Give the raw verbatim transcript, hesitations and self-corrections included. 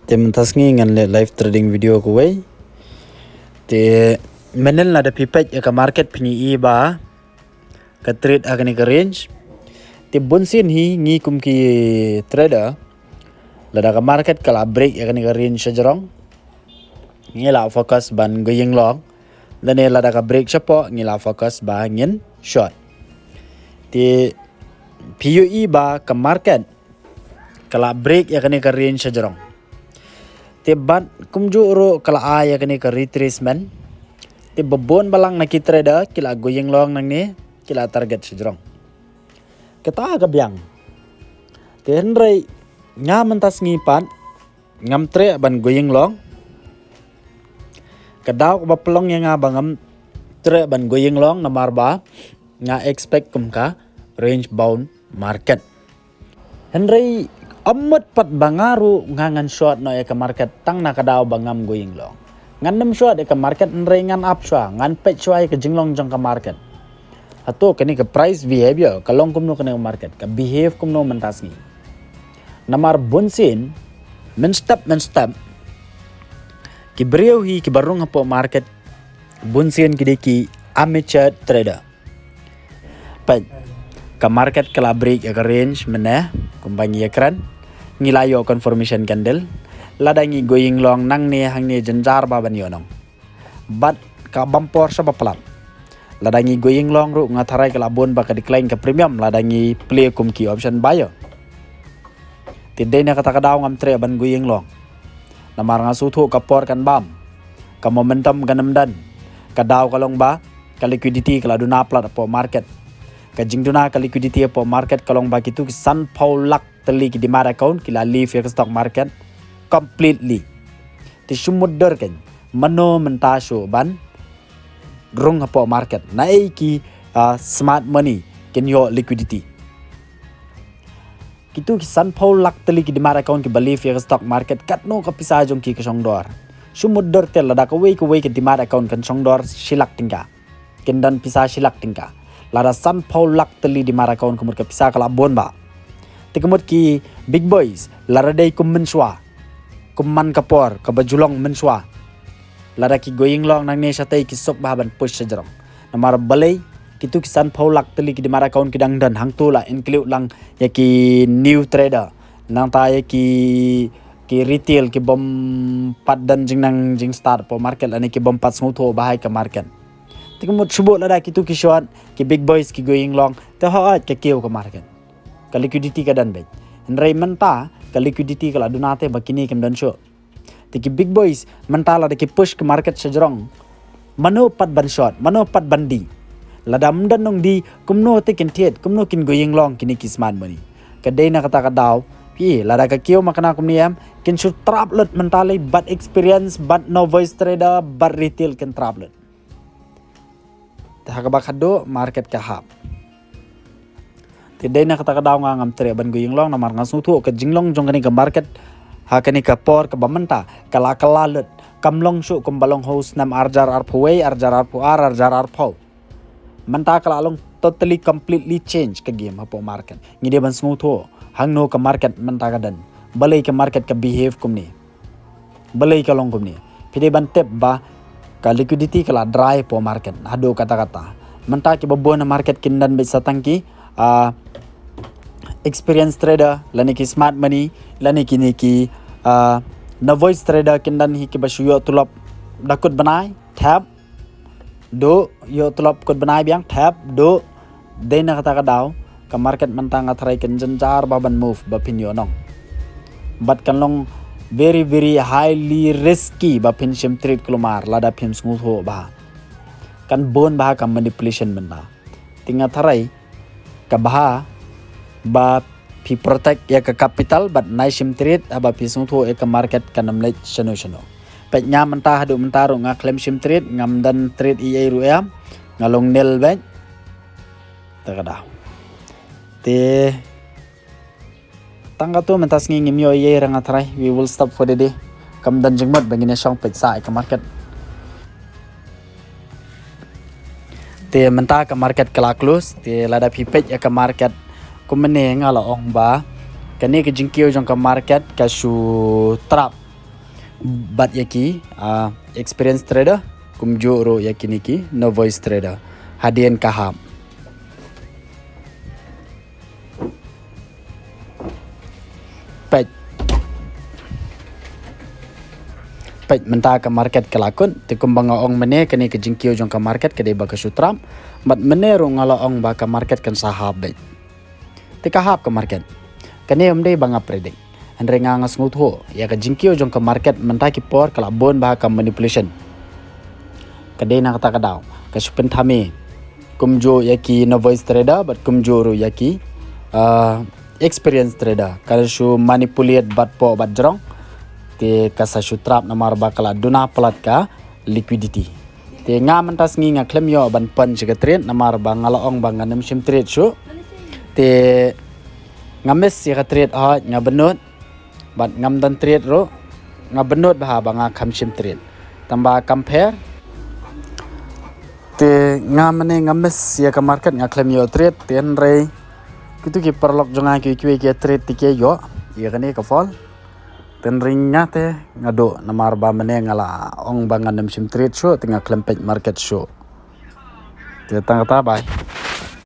Te mynta sngi ngan leh live trading video kawei. Te mynnin lada phi peit ïa ka market phin ïohi ba ka trade ha kane ka range. Te bun sien hi ngi kum ki trader, lada ka market ka la break ïa kane ka range shajrong, ngi la focus ban going long. Lane lada ka break shapoh, ngi la focus ba ngin short. Te phi ïohi ba ka market ka la break ïa kane ka range shajrong. Te bad kumjuh ruh ka la ai ïa kane ka retracement. Te ba bun balang na ki trader ki la going long nangne, ki la target shajrong. Kata ka biang. Te hynrei nga mynta sngi pat ngam treh ban going long. Ka daw kaba pynlong ïa nga ba ngam treh ban going long namar ba nga expect kum ka range bound market. Hynrei ym mut pat ba nga ruh nga ngan short noh ïa ka market tang na ka daw ba ngam going long. Ngan nym short ïa ka market hynrei ngan ap shuwa, ngan peit shuwa ïa ka jinglong jong ka market. Hato kane ka price behavior ka long kumno kane ka market, ka behave kumno mynta sngi. Namar bun sien mynstep mynstep ki briew hi kiba rung hapoh market, bun sien ki dei ki amateur trader. Peit, ka market ka la break ïa ka range mynne, kumba ngi ïa kren, ngi la ïoh confirmation candle. Lada ngi going long nangne hangne jynjar ba ban ïoh nong. Bad ka bam por shaba palat. Lada ngi going long ruh nga tharai ka la bun ba ka decline ka premium lada ngi play kum ki option buyer. Te dei na kata ka daw ngam treh ban going long. Namar nga sngewthuh ka por kan bam. Ka momentum kan ym don. Ka daw ka long ba ka liquidity ka la duna palat hapoh market. Ka jingduna ka liquidity hapoh market ka long ba kitu ki sanphew lak tylli ki demat account ki la leave ïa ka stock market completely. Te shu mutdur kein mano mynta shuh ban rung hapoh market. Naei ki, ah, smart money kin ïoh liquidity. Kitu ki sanphew lak tylli ki demat account kiba leave ïa ka stock market, katno ka pisa jong ki ka shong dor. Shu mutdur te lada kawei kawei ka demat account kan shong dor shi lak tyngka. Kin don pisa shi lak tyngka. Lada sanphew lak tylli demat account ka mut ka pisa ka la bun ba. Te ka mut ki big boys, lada dei kum mynshuwa, kum man ka por kaba ju long mynshuwa, lada ki going long nangne shatei ki suk bha ban push shajrong. Namar balei, kitu ki sanphew lak tylli ki demat account ki dang don, hangto la include lang ïa ki new trader, nangta ïa ki, ki retail kibym pat don jingnang jingstad hapoh market lane kibym pat sngewthuh bha ïa ka market. Te ka mut shu buh lada kitu ki short, ki big boys ki going long, te hooid ka kiew ka market. Ka liquidity ka don beit. Hynrei mynta ka liquidity ka la duna te ba kine kim don shuh. Te ki big boys mynta lada ki push ka market shajrong, mano pat ban short, mano pat ban die? Lada ym don nongdie, kumno te kin thied, kumno kin going long kine ki smart money? Ka dei na kata ka daw, phi, lada ka kiew makna kumne em, kin shu trap lut mynta lei, bad experience, bad novice trader, bad retail kin trap lut. Te ha kaba khadduh market ka hap. Te dei na kata ka daw nga ngam treh ban going long namar nga sngewthuh ka jinglong jong kane ka market ha kane ka por kaba mynta ka la kylla lut, kam long shuh kumba long ha u snem arhajar arphew wei, arhajar arphew ar, arhajar arphew. Mynta ka la long totally completely change ka game hapoh market. Ngi dei ban sngewthuh hangno ka market mynta ka don, balei ka market ka behave kumne. Balei ka long kumne? Phi dei ban tip ba ka liquidity ka la dry hapoh market haduh katta katta. Mynta kiba bun ha market kin don beit sa tang ki, ah, experienced trader lane ki smart money lane kine ki, ah, novice trader kin don hi kiba shu ïoh tulop da kut bnai, thep, duh, ïoh tulop kut bnai biang, thep, duh. Dei na kata ka daw ka market mynta nga tharai kan jynjar bha ban move ba phin ïoh nong. Bad kan long very very highly risky ba phin shim trade kulmar lada phim sngewthuh bha. Kan bun bha ka manipulation mynta. Te nga tharai ka bha ba phi protect ïa ka capital bad nai shim trade haba phi sngewthuh ïa ka market kan ym leit shano shano. Peit nga mynta haduh mynta ruh nga khlem shim trade, ngam don trade ei ei ruh em, nga long nil beit. Te ka daw. Te tang katto mynta sngi ngim ïoh ei ei, nga tharai we will stop for the day. Kam don jingmut ba ngin ïa shong peit sa ïa ka market. Te mynta ka market ka la close, te lada phi peit ïa ka market kumne nga la ong ba kane ka jingkiew jong ka market ka shu trap. bad ïa ki, ah, experienced trader, kumjuh ruh ïa kine ki novice trader. Hadien ka hap. Peit. Peit mynta ka market ka la kut, te kumba nga ong mynne kane ka jingkiew jong ka market ka dei ba ka shu trap, bad mynne ruh nga la ong ba ka market kan sa hap beit. Te ka hap ka market. Kane ym dei ba nga predict. Hynrei nga nga sngewthuh ïa ka jingkiew jong ka market mynta ki por ka la bun bha ka manipulation. Ka dei na kata ka daw ka shu pynthame, kumjuh ïa ki novice trader bad kumjuh ruh ïa ki, ah, experienced trader, ka shu manipulate bad poh bad jrong. Te ka sa shu trap namar ba ka la duna palat ka liquidity. Te nga mynta sngi nga khlem ïoh ban pun sha ka trade namar ba nga la ong ba ngan ym shim trade shuh. Te nga miss ïa ka trade, hooid nga bynnud. Bad ngam don trade ruh, nga bynnud bha ba nga kham shim trade. Tangba compare, te nga mynne nga miss ïa ka market, nga khlem ïoh trade. Te hynrei kito ki paralok jong nga kiwei kiwei ki trade te ki ïoh ïa kane ka fall. Te hynrei nga te nga duh namar ba mynne nga la ong ba ngan ym shim trade shuh, te nga khlem peit market shuh. Te tang kata, bye.